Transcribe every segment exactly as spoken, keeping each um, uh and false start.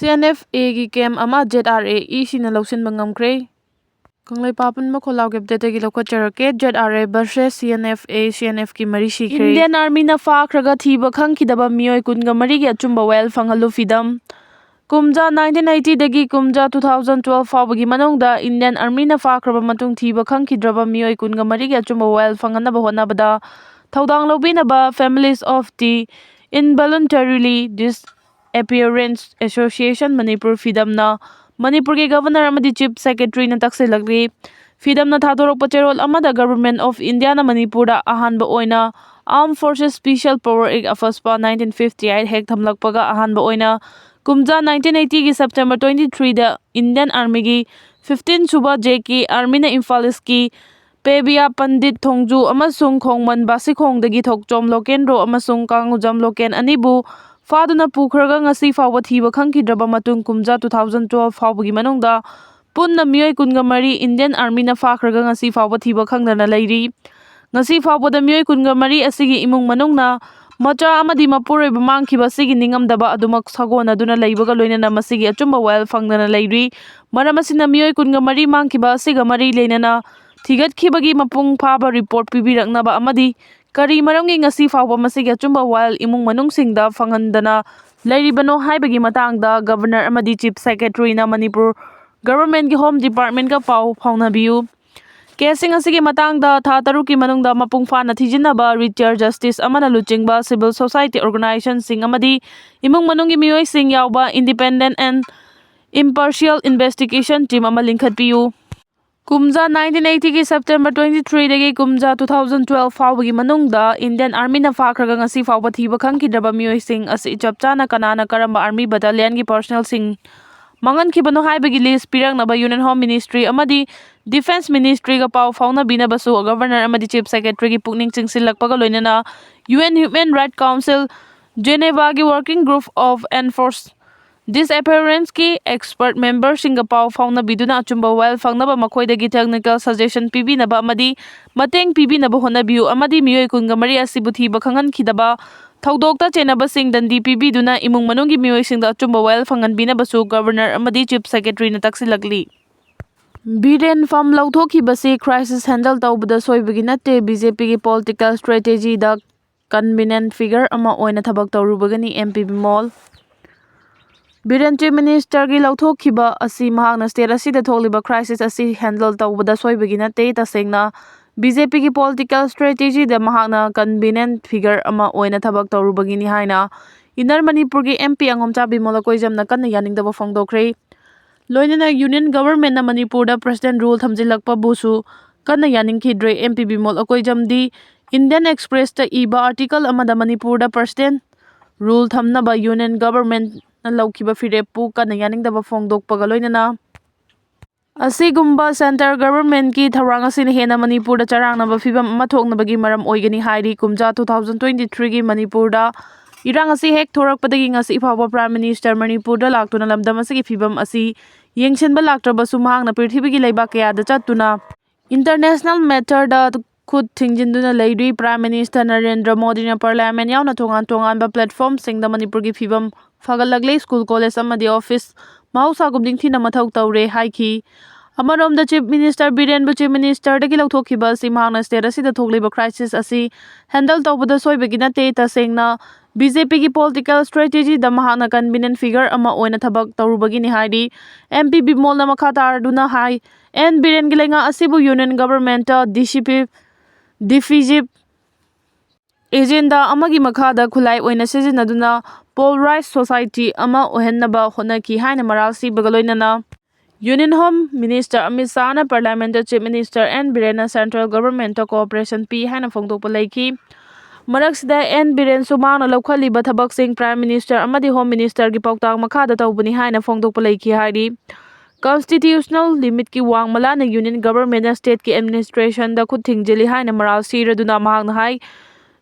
C N F Aꯒꯤ camp ꯑꯃ Z R A E ꯁꯤꯅ ꯂꯧꯁꯤꯟꯕ ꯉꯝꯈ꯭ꯔꯦ꯫ ꯀꯪꯂꯩꯄꯥꯛ ꯑꯄꯨꯟꯕ ꯈꯣꯜꯂꯥꯎꯒꯤ updateꯇꯒꯤ ꯂꯧꯈꯠꯆꯔꯛꯀꯦ꯫ Z R A versus C N F A, C N F ꯀꯤ ꯃꯔꯤ ꯁꯤꯈ꯭ꯔꯦ꯫ Indian Armyꯅ ꯐꯥꯈ꯭ꯔꯒ ꯊꯤꯕ ꯈꯪꯈꯤꯗꯕ ꯃꯤꯑꯣꯏ ꯀꯨꯟꯒ ꯃꯔꯤꯒꯤ ꯑꯆꯨꯝꯕ ꯋꯥꯌꯦꯜ ꯐꯪꯍꯜꯂꯨ ꯐꯤꯗꯝ꯫ ꯀꯨꯝꯖꯥ nineteen eightyꯗꯒꯤ ꯀꯨꯝꯖꯥ two thousand twelve ꯐꯥꯎꯕꯒꯤ ꯃꯅꯨꯡꯗ Indian Armyꯅ ꯐꯥꯈ꯭ꯔꯕ ꯃꯇꯨꯡ ꯊꯤꯕ ꯈꯪꯈꯤꯗ꯭ꯔꯕ ꯃꯤꯑꯣꯏ ꯀꯨꯟꯒ ꯃꯔꯤꯒꯤ ꯑꯆꯨꯝꯕ ꯋꯥꯌꯦꯜ ꯐꯪꯍꯟꯅꯕ ꯍꯣꯠꯅꯕꯗ ꯊꯧꯗꯥꯡ ꯂꯧꯕꯤꯅꯕ Families of the Involuntarily Disappearance Association Manipur, ꯐꯤꯗꯝꯅ ꯃꯅꯤꯄꯨꯔꯒꯤ Governor ꯑꯃꯗꯤ Chief Secretaryꯅ ꯇꯛꯁꯤꯜꯂꯛꯂꯤ꯫ ꯐꯤꯗꯝꯅ ꯊꯥꯗꯣꯔꯛꯄ ꯆꯦꯔꯣꯜ ꯑꯃꯗ Government of Indiaꯅ ꯃꯅꯤꯄꯨꯔꯗ ꯑꯍꯥꯟꯕ ꯑꯣꯏꯅ Armed Forces Special Power Act, AFSPA, nineteen fifty eight ꯍꯦꯛ ꯊꯝꯂꯛꯄꯒ ꯑꯍꯥꯟꯕ ꯑꯣꯏꯅ ꯀꯨꯝꯖꯥ nineteen eightyꯒꯤ September twenty threeꯗ Indian Armyꯒꯤ fifteen ꯁꯨꯕ J K Armyꯅ ꯏꯝꯐꯥꯜ Eastꯀꯤ ꯄꯦꯕꯤꯌꯥ ꯄꯟꯗꯤꯠ ꯊꯣꯡꯖꯨ ꯑꯃꯁꯨꯡ ꯈꯣꯡꯃꯟ ꯕꯥꯁꯤꯈꯣꯡꯗꯒꯤ ꯊꯣꯛꯆꯣꯝ ꯂꯣꯀꯦꯟꯗ꯭ꯔꯣ ꯑꯃꯁꯨꯡ ꯀꯥꯡꯉꯨꯖꯝ ꯂꯣꯀꯦꯟ ꯑꯅꯤꯕꯨ ꯐꯥꯗꯨꯅ ꯄꯨꯈ꯭ꯔꯒ ꯉꯁꯤ ꯐꯥꯎꯕ ꯊꯤꯕ ꯈꯪꯈꯤꯗ꯭ꯔꯕ ꯃꯇꯨꯡ ꯀꯨꯝꯖꯥ two thousand twelve ꯐꯥꯎꯕꯒꯤ ꯃꯅꯨꯡꯗ ꯄꯨꯟꯅ ꯃꯤꯑꯣꯏ ꯀꯨꯟꯒ ꯃꯔꯤ Indian Armyꯅ ꯐꯥꯈ꯭ꯔꯒ ꯉꯁꯤ ꯐꯥꯎꯕ ꯊꯤꯕ ꯈꯪꯗꯅ ꯂꯩꯔꯤ꯫ ꯉꯁꯤ ꯐꯥꯎꯕꯗ ꯃꯤꯑꯣꯏ ꯀꯨꯟꯒ ꯃꯔꯤ ꯑꯁꯤꯒꯤ ꯏꯃꯨꯡ ꯃꯅꯨꯡꯅ ꯃꯆꯥ ꯑꯃꯗꯤ ꯃꯄꯨꯔꯣꯏꯕ ꯃꯥꯡꯈꯤꯕ ꯑꯁꯤꯒꯤ ꯅꯤꯡꯉꯝꯗꯕ ꯑꯗꯨꯃꯛ ꯁꯥꯒꯣꯟꯅꯗꯨꯅ ꯂꯩꯕꯒ ꯂꯣꯏꯅꯅ ꯃꯁꯤꯒꯤ ꯑꯆꯨꯝꯕ ꯋꯥꯌꯦꯜ ꯐꯪꯗꯅ ꯂꯩꯔꯤ꯫ ꯃꯔꯝ ꯑꯁꯤꯅ ꯃꯤꯑꯣꯏ ꯀꯨꯟꯒ ꯃꯔꯤ ꯃꯥꯡꯈꯤꯕ ꯑꯁꯤꯒ ꯃꯔꯤ ꯂꯩꯅꯅ ꯊꯤꯒꯠꯈꯤꯕꯒꯤ ꯃꯄꯨꯡ ꯐꯥꯕ report ꯄꯤꯕꯤꯔꯛꯅꯕ ꯑꯃꯗꯤ ꯀꯔꯤ ꯃꯔꯝꯒꯤ ꯉꯁꯤ ꯐꯥꯎꯕ ꯃꯁꯤꯒꯤ ꯑꯆꯨꯝꯕ ꯋꯥꯌꯦꯜ ꯏꯃꯨꯡ ꯃꯅꯨꯡꯁꯤꯡꯗ ꯐꯪꯍꯟꯗꯅ ꯂꯩꯔꯤꯕꯅꯣ ꯍꯥꯏꯕꯒꯤ ꯃꯇꯥꯡꯗ Governor ꯑꯃꯗꯤ Chief Secretaryꯅ ꯃꯅꯤꯄꯨꯔ Governmentꯀꯤ Home Departmentꯀ ꯄꯥꯎ ꯐꯥꯎꯅꯕꯤꯌꯨ꯫ Caseꯁꯤꯡ ꯑꯁꯤꯒꯤ ꯃꯇꯥꯡꯗ ꯊꯥ ꯇꯔꯨꯛꯀꯤ ꯃꯅꯨꯡꯗ ꯃꯄꯨꯡ ꯐꯥꯅ ꯊꯤꯖꯤꯟꯅꯕ retired justice ꯑꯃꯅ ꯂꯨꯆꯤꯡꯕ civil society organizationꯁꯤꯡ ꯑꯃꯗꯤ ꯏꯃꯨꯡ ꯃꯅꯨꯡꯒꯤ ꯃꯤꯑꯣꯏꯁꯤꯡ ꯌꯥꯎꯕ independent and impartial investigation team ꯑꯃ ꯂꯤꯡꯈꯠꯄꯤꯌꯨ꯫ ꯀꯨꯝꯖꯥ nineteen eightyꯒꯤ September twenty threeꯗꯒꯤ ꯀꯨꯝꯖꯥ two thousand twelve ꯐꯥꯎꯕꯒꯤ ꯃꯅꯨꯡꯗ Indian Armyꯅ ꯐꯥꯈ꯭ꯔꯒ ꯉꯁꯤ ꯐꯥꯎꯕ ꯊꯤꯕ ꯈꯪꯈꯤꯗ꯭ꯔꯕ ꯃꯤꯑꯣꯏꯁꯤꯡ ꯑꯁꯤ ꯆꯞ ꯆꯥꯅ ꯀꯅꯥꯅ ꯀꯔꯝꯕ Army battalionꯒꯤ personnelꯁꯤꯡ ꯃꯥꯡꯍꯟꯈꯤꯕꯅꯣ ꯍꯥꯏꯕꯒꯤ list ꯄꯤꯔꯛꯅꯕ Union Home Ministry ꯑꯃꯗꯤ Defence Ministryꯒ ꯄꯥꯎ ꯐꯥꯎꯅꯕꯤꯅꯕꯁꯨ Governor ꯑꯃꯗꯤ Chief Secretaryꯒꯤ ꯄꯨꯛꯅꯤꯡ ꯆꯤꯡꯁꯤꯜꯂꯛꯄꯒ ꯂꯣꯏꯅꯅ U N Human Rights Council Genevaꯒꯤ Working Group of Enforce Disappearance-ꯀꯤ expert member-ꯁꯤꯡꯒ ꯄꯥꯎ ꯐꯥꯎꯅꯕꯤꯗꯨꯅ ꯑꯆꯨꯝꯕ ꯋꯥꯌꯦꯜ ꯐꯪꯅꯕ ꯃꯈꯣꯏꯗꯒꯤ technical suggestion ꯄꯤꯕꯤꯅꯕ ꯑꯃꯗꯤ ꯃꯇꯦꯡ ꯄꯤꯕꯤꯅꯕ ꯍꯣꯠꯅꯕꯤꯌꯨ ꯑꯃꯗꯤ ꯃꯤꯑꯣꯏ ꯀꯨꯟꯒ ꯃꯔꯤ ꯑꯁꯤꯕꯨ ꯊꯤꯕ ꯈꯪꯍꯟꯈꯤꯗꯕ ꯊꯧꯗꯣꯛꯇ ꯆꯦꯟꯅꯕꯁꯤꯡ ꯗꯟꯗꯤ ꯄꯤꯕꯤꯗꯨꯅ ꯏꯃꯨꯡ ꯃꯅꯨꯡꯒꯤ ꯃꯤꯑꯣꯏꯁꯤꯡꯗ ꯑꯆꯨꯝꯕ ꯋꯥꯌꯦꯜ ꯐꯪꯍꯟꯕꯤꯅꯕꯁꯨ Governor ꯑꯃꯗꯤ Chief Secretary-ꯅ ꯇꯛꯁꯤꯜꯂꯛꯂꯤ꯫ Biren farm ꯂꯧꯊꯣꯛꯈꯤꯕꯁꯤ crisis handle ꯇꯧꯕꯗ ꯁꯣꯏꯕꯒꯤ ꯅꯠꯇꯦ, BJP-ꯒꯤ political strategy-ꯗ convenient figure ꯑꯃ ꯑꯣꯏꯅ ꯊꯕꯛ ꯇꯧꯔꯨꯕꯒꯤꯅꯤ, MP ꯕꯤꯃꯣꯜ꯫ ꯕꯤꯔꯦꯟ Chief Minister-ꯒꯤ ꯂꯧꯊꯣꯛꯈꯤꯕ ꯑꯁꯤ ꯃꯍꯥꯛꯅ state ꯑꯁꯤꯗ ꯊꯣꯛꯂꯤꯕ crisis ꯑꯁꯤ handle ꯇꯧꯕꯗ ꯁꯣꯏꯕꯒꯤ ꯅꯠꯇꯦ꯫ ꯇꯁꯦꯡꯅ, BJP-ꯒꯤ political strategy-ꯗ ꯃꯍꯥꯛꯅ convenient figure ꯑꯃ ꯑꯣꯏꯅ ꯊꯕꯛ ꯇꯧꯔꯨꯕꯒꯤꯅꯤ ꯍꯥꯏꯅ Inner ꯃꯅꯤꯄꯨꯔꯒꯤ MP ꯑꯉꯣꯝꯆꯥ ꯕꯤꯃꯣꯜ ꯑꯀꯣꯏꯖꯝꯅ ꯀꯟꯅ ꯌꯥꯅꯤꯡꯗꯕ ꯐꯣꯡꯗꯣꯛꯈ꯭ꯔꯦ꯫ ꯂꯣꯏꯅꯅ Union Government-ꯅ ꯃꯅꯤꯄꯨꯔꯗ President Rule ꯊꯝꯖꯤꯜꯂꯛꯄꯕꯨꯁꯨ ꯀꯟꯅ ꯌꯥꯅꯤꯡꯈꯤꯗ꯭ꯔꯦ꯫ MP ꯕꯤꯃꯣꯜ ꯑꯀꯣꯏꯖꯝꯗꯤ Indian Express-ꯇ ꯏꯕ article ꯑꯃꯗ ꯃꯅꯤꯄꯨꯔꯗ President Rule ꯊꯝꯅꯕ Union Government-ꯅ ꯂꯧꯈꯤꯕ ꯐꯤꯔꯦꯞꯄꯨ ꯀꯟꯅ ꯌꯥꯅꯤꯡꯗꯕ ꯐꯣꯡꯗꯣꯛꯄꯒ ꯂꯣꯏꯅꯅ ꯑꯁꯤꯒꯨꯝꯕ Centre Government-ꯀꯤ ꯊꯧꯔꯥꯡ ꯑꯁꯤꯅ ꯍꯦꯟꯅ ꯃꯅꯤꯄꯨꯔꯗ ꯆꯔꯥꯡꯅꯕ ꯐꯤꯚꯝ ꯑꯃ ꯊꯣꯛꯅꯕꯒꯤ ꯃꯔꯝ ꯑꯣꯏꯒꯅꯤ ꯍꯥꯏꯔꯤ꯫ ꯀꯨꯝꯖꯥ two thousand twenty-three-ꯒꯤ ꯃꯅꯤꯄꯨꯔꯗ ꯏꯔꯥꯡ ꯑꯁꯤ ꯍꯦꯛ ꯊꯣꯔꯛꯄꯗꯒꯤ ꯉꯁꯤ ꯐꯥꯎꯕ Prime Minister ꯃꯅꯤꯄꯨꯔꯗ ꯂꯥꯛꯇꯨꯅ ꯂꯝꯗꯝ ꯑꯁꯤꯒꯤ ꯐꯤꯚꯝ ꯑꯁꯤ ꯌꯦꯡꯁꯤꯟꯕ ꯂꯥꯛꯇ꯭ꯔꯕꯁꯨ, ꯃꯍꯥꯛꯅ ꯄ꯭ꯔꯤꯊꯤꯕꯤꯒꯤ ꯂꯩꯕꯥꯛ ꯀꯌꯥꯗ ꯆꯠꯇꯨꯅ international matter-ꯗ ꯈꯨꯠ ꯊꯤꯡꯖꯤꯟꯗꯨꯅ ꯂꯩꯔꯤ꯫ Prime Minister ꯅꯔꯦꯟꯗ꯭ꯔ ꯃꯣꯗꯤꯅ Parliament ꯌꯥꯎꯅ ꯇꯣꯉꯥꯟ ꯇꯣꯉꯥꯟꯕ platform-ꯁꯤꯡꯗ ꯃꯅꯤꯄꯨꯔꯒꯤ ꯐꯤꯚꯝ ꯐꯒꯠꯂꯛꯂꯤ꯫ School, college ꯑꯃꯗꯤ office ꯃꯍꯧꯁꯥꯒꯨꯝ ꯅꯤꯡꯊꯤꯅ ꯃꯊꯧ ꯇꯧꯔꯦ ꯍꯥꯏꯈꯤ꯫ ꯑꯃꯔꯣꯝꯗ Chief Minister ꯕꯤꯔꯦꯟꯕꯨ Chief Minister-ꯗꯒꯤ ꯂꯧꯊꯣꯛꯈꯤꯕ ꯑꯁꯤ ꯃꯍꯥꯛꯅ state ꯑꯁꯤꯗ ꯊꯣꯛꯂꯤꯕ crisis ꯑꯁꯤ handle ꯇꯧꯕꯗ ꯁꯣꯏꯕꯒꯤ ꯅꯠꯇꯦ꯫ ꯇꯁꯦꯡꯅ, BJP-ꯒꯤ political strategy-ꯗ ꯃꯍꯥꯛꯅ convenient figure ꯑꯃ ꯑꯣꯏꯅ ꯊꯕꯛ ꯇꯧꯔꯨꯕꯒꯤꯅꯤ ꯍꯥꯏꯔꯤ꯫ MP ꯕꯤꯃꯣꯜꯅ ꯃꯈꯥ ꯇꯥꯔꯗꯨꯅ ꯍꯥꯏ, ꯑꯦꯟ ꯕꯤꯔꯦꯟꯒꯤ ꯂꯩꯉꯥꯛ ꯑꯁꯤꯕꯨ Union Government-ꯇ divisive, divisive agenda ꯑꯃꯒꯤ ꯃꯈꯥꯗ ꯈꯨꯠꯂꯥꯏ ꯑꯣꯏꯅ ꯁꯤꯖꯤꯟꯅꯗꯨꯅ polarized society ꯑꯃ ꯑꯣꯏꯍꯟꯅꯕ ꯍꯣꯠꯅꯈꯤ ꯍꯥꯏꯅ ꯃꯔꯥꯜ ꯁꯤꯕꯒ ꯂꯣꯏꯅꯅ Union Home Minister ꯑꯃꯤꯠ ꯁꯥꯍꯅ Parliament-ꯇ Chief Minister ꯑꯦꯟ ꯕꯤꯔꯦꯟꯅ Central Government-ꯇ cooperation ꯄꯤ ꯍꯥꯏꯅ ꯐꯣꯡꯗꯣꯛꯄ ꯂꯩꯈꯤ꯫ ꯃꯔꯛꯁꯤꯗ ꯑꯦꯟ ꯕꯤꯔꯦꯟꯁꯨ ꯃꯍꯥꯛꯅ ꯂꯧꯈꯠꯂꯤꯕ ꯊꯕꯛꯁꯤꯡ Prime Minister ꯑꯃꯗꯤ Home Minister-ꯒꯤ ꯄꯥꯎꯇꯥꯛ ꯃꯈꯥꯗ ꯇꯧꯕꯅꯤ ꯍꯥꯏꯅ ꯐꯣꯡꯗꯣꯛꯄ ꯂꯩꯈꯤ ꯍꯥꯏꯔꯤ꯫ Constitutional limit-ꯀꯤ ꯋꯥꯡꯃ ꯂꯥꯟꯅ Union Government-ꯅ state-ꯀꯤ administration-ꯗ ꯈꯨꯠ ꯊꯤꯡꯖꯤꯜꯂꯤ ꯍꯥꯏꯅ ꯃꯔꯥꯜ ꯁꯤꯔꯗꯨꯅ ꯃꯍꯥꯛꯅ ꯍꯥꯏ,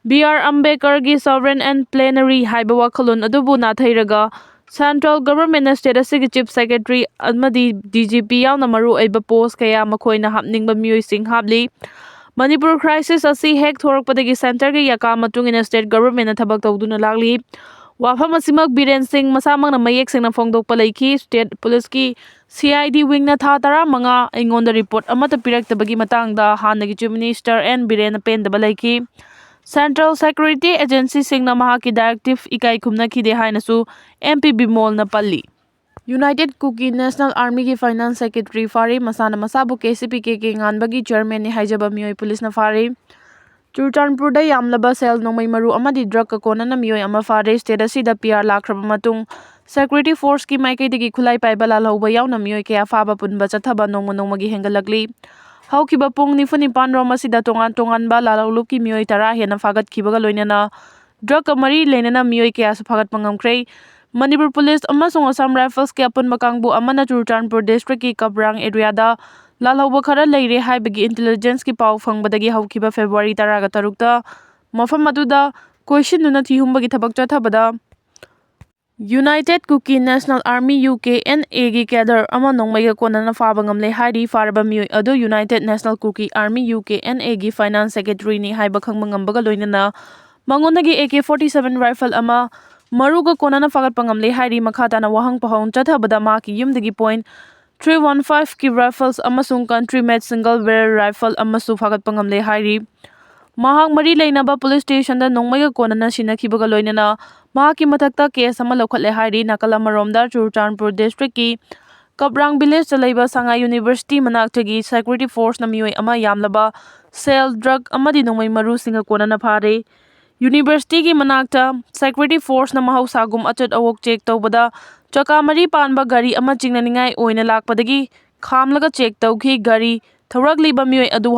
ꯕꯤ ꯑꯥꯔ ꯑꯝꯕꯦꯗꯀꯔꯒꯤ sovereign and plenary ꯍꯥꯏꯕ ꯋꯥꯈꯜꯂꯣꯟ ꯑꯗꯨꯕꯨ ꯅꯥꯊꯩꯔꯒ Central Governmentꯅ state ꯑꯁꯤꯒꯤ Chief Secretary ꯑꯃꯗꯤ D G P ꯌꯥꯎꯅ ꯃꯔꯨ ꯑꯣꯏꯕ post ꯀꯌꯥ ꯃꯈꯣꯏꯅ ꯍꯥꯞꯅꯤꯡꯕ ꯃꯤꯑꯣꯏꯁꯤꯡ ꯍꯥꯞꯂꯤ꯫ ꯃꯅꯤꯄꯨꯔ crisis ꯑꯁꯤ ꯍꯦꯛ ꯊꯣꯔꯛꯄꯗꯒꯤ centreꯒꯤ ꯌꯥꯀꯥ ꯃꯇꯨꯡ ꯏꯟꯅ state governmentꯅ ꯊꯕꯛ ꯇꯧꯗꯨꯅ ꯂꯥꯛꯂꯤ꯫ ꯋꯥꯐꯝ ꯑꯁꯤꯃꯛ ꯕꯤꯔꯦꯟ ꯁꯤꯡ ꯃꯁꯥꯃꯛꯅ ꯃꯌꯦꯛ ꯁꯦꯡꯅ ꯐꯣꯡꯗꯣꯛꯄ ꯂꯩꯈꯤ꯫ State policeꯀꯤ C I D wingꯅ ꯊꯥ ꯇꯔꯥꯃꯉꯥ ꯑꯩꯉꯣꯟꯗ report ꯑꯃꯠꯇ ꯄꯤꯔꯛꯇꯕꯒꯤ ꯃꯇꯥꯡꯗ ꯍꯥꯟꯅꯒꯤ Chief Minister N ꯕꯤꯔꯦꯟꯅ ꯄꯦꯟꯗꯕ ꯂꯩꯈꯤ꯫ Central security agencyꯁꯤꯡꯅ ꯃꯍꯥꯛꯀꯤ directive ꯏꯀꯥꯏ ꯈꯨꯝꯅꯈꯤꯗꯦ ꯍꯥꯏꯅꯁꯨ M P ꯕꯤꯃꯣꯜꯅ ꯄꯜꯂꯤ꯫ United Kuki National Armyꯒꯤ Finance Secretary ꯐꯥꯔꯦ꯫ ꯃꯁꯥꯅ ꯃꯁꯥꯕꯨ K C P K K ꯉꯥꯟꯕꯒꯤ chairmanꯅꯤ ꯍꯥꯏꯖꯕ ꯃꯤꯑꯣꯏ policeꯅ ꯐꯥꯔꯦ꯫ ꯆꯨꯔꯆꯥꯟꯄꯨꯔꯗ ꯌꯥꯝꯂꯕ ꯁꯦꯜ, ꯅꯣꯡꯃꯩ ꯃꯔꯨ ꯑꯃꯗꯤ drugꯀ ꯀꯣꯟꯅꯅ ꯃꯤꯑꯣꯏ ꯑꯃ ꯐꯥꯔꯦ꯫ State ꯑꯁꯤꯗ P R ꯂꯥꯛꯈ꯭ꯔꯕ ꯃꯇꯨꯡ security forceꯀꯤ ꯃꯥꯏꯀꯩꯗꯒꯤ ꯈꯨꯠꯂꯥꯏ ꯄꯥꯏꯕ ꯂꯥꯜꯍꯧꯕ ꯌꯥꯎꯅ ꯃꯤꯑꯣꯏ ꯀꯌꯥ ꯐꯥꯕ ꯄꯨꯟꯕ ꯆꯠꯊꯕ ꯅꯣꯡꯃ ꯅꯣꯡꯃꯒꯤ ꯍꯦꯟꯒꯠꯂꯛꯂꯤ꯫ ꯍꯧꯈꯤꯕ ꯄꯨꯡ ꯅꯤꯐꯨ ꯅꯤꯄꯥꯟ ꯔꯣꯝ ꯑꯁꯤꯗ ꯇꯣꯉꯥꯟ ꯇꯣꯉꯥꯟꯕ ꯂꯥꯜꯍꯧꯂꯨꯞꯀꯤ ꯃꯤꯑꯣꯏ ꯇꯔꯥ ꯍꯦꯟꯅ ꯐꯥꯒꯠꯈꯤꯕꯒ ꯂꯣꯏꯅꯅ drugꯀ ꯃꯔꯤ ꯂꯩꯅꯅ ꯃꯤꯑꯣꯏ ꯀꯌꯥꯁꯨ ꯐꯥꯒꯠꯄ ꯉꯝꯈ꯭ꯔꯦ꯫ ꯃꯅꯤꯄꯨꯔ police ꯑꯃꯁꯨꯡ Assam Riflesꯀꯤ ꯑꯄꯨꯟꯕ ꯀꯥꯡꯕꯨ ꯑꯃꯅ ꯆꯨꯔꯆꯥꯟꯄꯨꯔ districtꯀꯤ ꯀꯞꯔꯥꯡ areaꯗ ꯂꯥꯜꯍꯧꯕ ꯈꯔ ꯂꯩꯔꯦ ꯍꯥꯏꯕꯒꯤ intelligenceꯀꯤ ꯄꯥꯎ ꯐꯪꯕꯗꯒꯤ ꯍꯧꯈꯤꯕ February ꯇꯔꯥꯒ ꯇꯔꯨꯛꯇ ꯃꯐꯝ ꯑꯗꯨꯗ ꯀꯣꯏꯁꯤꯟꯗꯨꯅ ꯊꯤꯍꯨꯝꯕꯒꯤ ꯊꯕꯛ ꯆꯠꯊꯕꯗ United Kuki National Army, U K N Aꯒꯤ cadre ꯑꯃ ꯅꯣꯡꯃꯩꯒ ꯀꯣꯟꯅꯅ ꯐꯥꯕ ꯉꯝꯂꯦ ꯍꯥꯏꯔꯤ꯫ ꯐꯥꯔꯕ ꯃꯤꯑꯣꯏ ꯑꯗꯨ United National Kuki Army, U K N Aꯒꯤ Finance Secretaryꯅꯤ ꯍꯥꯏꯕ ꯈꯪꯕ ꯉꯝꯕꯒ ꯂꯣꯏꯅꯅ ꯃꯉꯣꯟꯗꯒꯤ A K forty seven rifle ꯑꯃ ꯃꯔꯨꯒ ꯀꯣꯟꯅꯅ ꯐꯥꯒꯠꯄ ꯉꯝꯂꯦ ꯍꯥꯏꯔꯤ꯫ ꯃꯈꯥ ꯇꯥꯅ ꯋꯥꯍꯪ ꯄꯥꯎꯍꯪ ꯆꯠꯊꯕꯗ ꯃꯍꯥꯛꯀꯤ ꯌꯨꯝꯗꯒꯤ point three one fiveꯀꯤ rifles ꯑꯃꯁꯨꯡ country made single barrel rifle ꯑꯃꯁꯨ ꯐꯥꯒꯠꯄ ꯉꯝꯂꯦ ꯍꯥꯏꯔꯤ꯫ ꯃꯍꯥꯛ ꯃꯔꯤ ꯂꯩꯅꯕ police stationꯗ ꯅꯣꯡꯃꯩꯒ ꯀꯣꯟꯅꯅ ꯁꯤꯟꯅꯈꯤꯕꯒ ꯂꯣꯏꯅꯅ ꯃꯍꯥꯛꯀꯤ ꯃꯊꯛꯇ case ꯑꯃ ꯂꯧꯈꯠꯂꯦ ꯍꯥꯏꯔꯤ꯫ ꯅꯥꯀꯜ ꯑꯃꯔꯣꯝꯗ ꯆꯨꯔꯆꯥꯟꯄꯨꯔ districtꯀꯤ ꯀꯞꯔꯥꯡ villageꯇ ꯂꯩꯕ ꯁꯉꯥꯏ University ꯃꯅꯥꯛꯇꯒꯤ security forceꯅ ꯃꯤꯑꯣꯏ ꯑꯃ ꯌꯥꯝꯂꯕ ꯁꯦꯜ, drug ꯑꯃꯗꯤ ꯅꯣꯡꯃꯩ ꯃꯔꯨꯁꯤꯡꯒ ꯀꯣꯟꯅꯅ ꯐꯥꯔꯦ꯫ Universityꯒꯤ ꯃꯅꯥꯛꯇ security forceꯅ ꯃꯍꯧꯁꯥꯒꯨꯝ ꯑꯆꯠ ꯑꯋꯣꯛ check ꯇꯧꯕꯗ ꯆꯀꯥ ꯃꯔꯤ ꯄꯥꯟꯕ ꯒꯥꯔꯤ ꯑꯃ ꯆꯤꯡꯅꯅꯤꯡꯉꯥꯏ ꯑꯣꯏꯅ ꯂꯥꯛꯄꯗꯒꯤ ꯈꯥꯝꯂꯒ check ꯇꯧꯈꯤ꯫ ꯒꯥꯔꯤ ꯊꯧꯔꯛꯂꯤꯕ ꯃꯤꯑꯣꯏ ꯑꯗꯨ